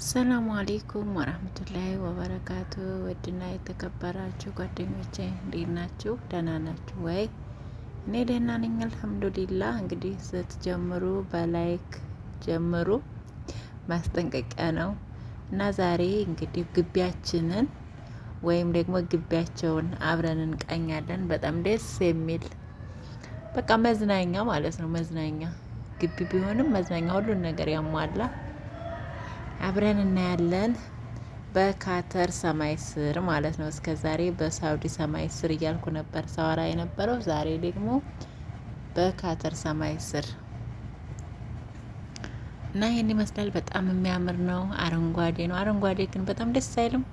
السلام عليكم ورحمة الله وبركاته። ውድና የተከበራችሁ ጓደኞቼ እንዴት ናችሁ? ደህና ናችሁ ወይ? እኔ ደህና ነኝ الحمد لله። እንግዲህ ስትጀምሩ በ like ጀምሩ፣ ማስጠንቀቂያ ነው እና ዛሬ እንግዲህ ግቢያችንን ወይም ደግሞ ግቢያቸውን አብረን እንቃኛለን። በጣም ደስ የሚል በቃ መዝናኛ ማለት ነው። መዝናኛ ግቢ ቢሆንም መዝናኛ ሁሉን ነገር ያሟላ አብረን እናያለን። በካተር ሰማይ ስር ማለት ነው። እስከ ዛሬ በሳውዲ ሰማይ ስር እያልኩ ነበር ሳወራ የነበረው። ዛሬ ደግሞ በካተር ሰማይ ስር እና ይህን ይመስላል። በጣም የሚያምር ነው። አረንጓዴ ነው። አረንጓዴ ግን በጣም ደስ አይልም?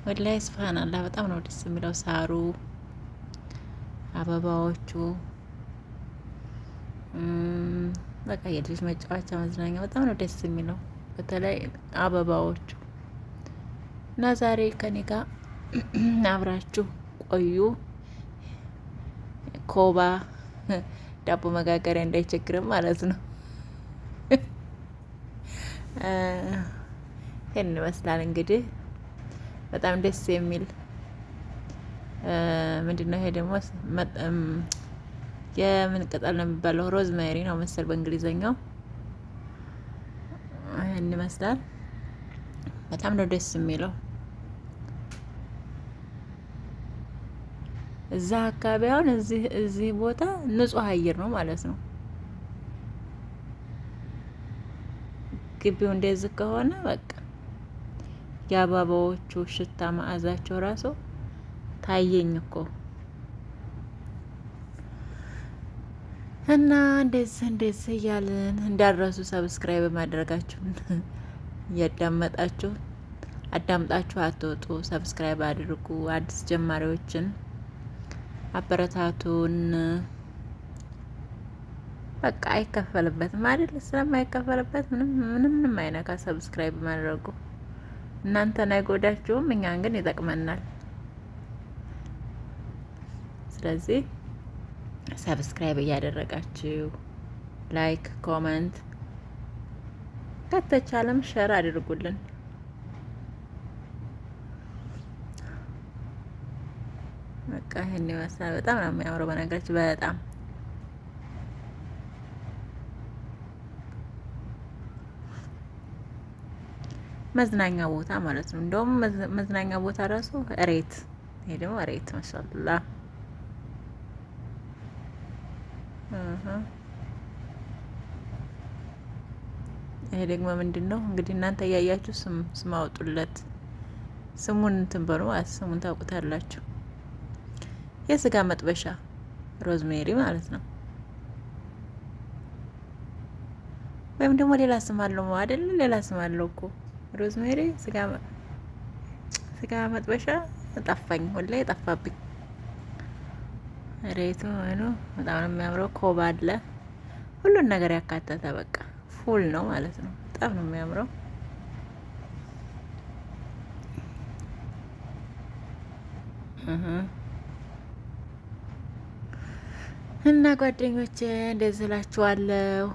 ወላሂ ስብሃናላህ በጣም ነው ደስ የሚለው ሳሩ፣ አበባዎቹ፣ በቃ የልጆች መጫወቻ መዝናኛ በጣም ነው ደስ የሚለው በተለይ አበባዎቹ። እና ዛሬ ከኔ ጋር አብራችሁ ቆዩ። ኮባ ዳቦ መጋገሪያ እንዳይቸግርም ማለት ነው። ይህን ይመስላል እንግዲህ በጣም ደስ የሚል ምንድን ነው ይሄ ደግሞ የምን ቅጠል ነው የሚባለው? ሮዝሜሪ ነው መሰል በእንግሊዘኛው። ይህን ይመስላል። በጣም ነው ደስ የሚለው። እዛ አካባቢ አሁን እዚህ ቦታ ንጹህ አየር ነው ማለት ነው። ግቢው እንደዚህ ከሆነ በቃ የአበባዎቹ ሽታ መዓዛቸው ራሱ ታየኝ እኮ። እና እንደዚህ እንደዚህ እያልን እንዳትረሱ subscribe ማድረጋችሁን እያዳመጣችሁ አዳምጣችሁ አትወጡ። Subscribe አድርጉ። አዲስ ጀማሪዎችን አበረታቱን። በቃ አይከፈልበትም አይደል? ስለማይከፈልበት ምንም ምንም ምንም አይነካ subscribe ማድረጉ እናንተን አይጎዳችሁም፣ እኛን ግን ይጠቅመናል። ስለዚህ subscribe እያደረጋችሁ like፣ comment ከተቻለም share አድርጉልን። በቃ ይሄን ይመስላል። በጣም ነው የሚያምረው በነገራችን በጣም መዝናኛ ቦታ ማለት ነው። እንደውም መዝናኛ ቦታ ራሱ እሬት፣ ይሄ ደግሞ እሬት ما شاء الله። ይሄ ደግሞ ምንድን ነው እንግዲህ እናንተ እያያችሁ ስም ስም አውጡለት። ስሙን እንትን በሉ ማለት ስሙን ታውቁታላችሁ። የስጋ መጥበሻ rosemary ማለት ነው። ወይም ደግሞ ሌላ ስም አለው አይደል? ሌላ ስም አለው እኮ rosemary ስጋ መጥበሻ። ጠፋኝ፣ ወላሂ ጠፋብኝ። ሬቱ ወይኑ በጣም ነው የሚያምረው። ኮባ አለ፣ ሁሉን ነገር ያካተተ በቃ full ነው ማለት ነው። በጣም ነው የሚያምረው። እና ጓደኞቼ እንደዚህ እላችኋለሁ።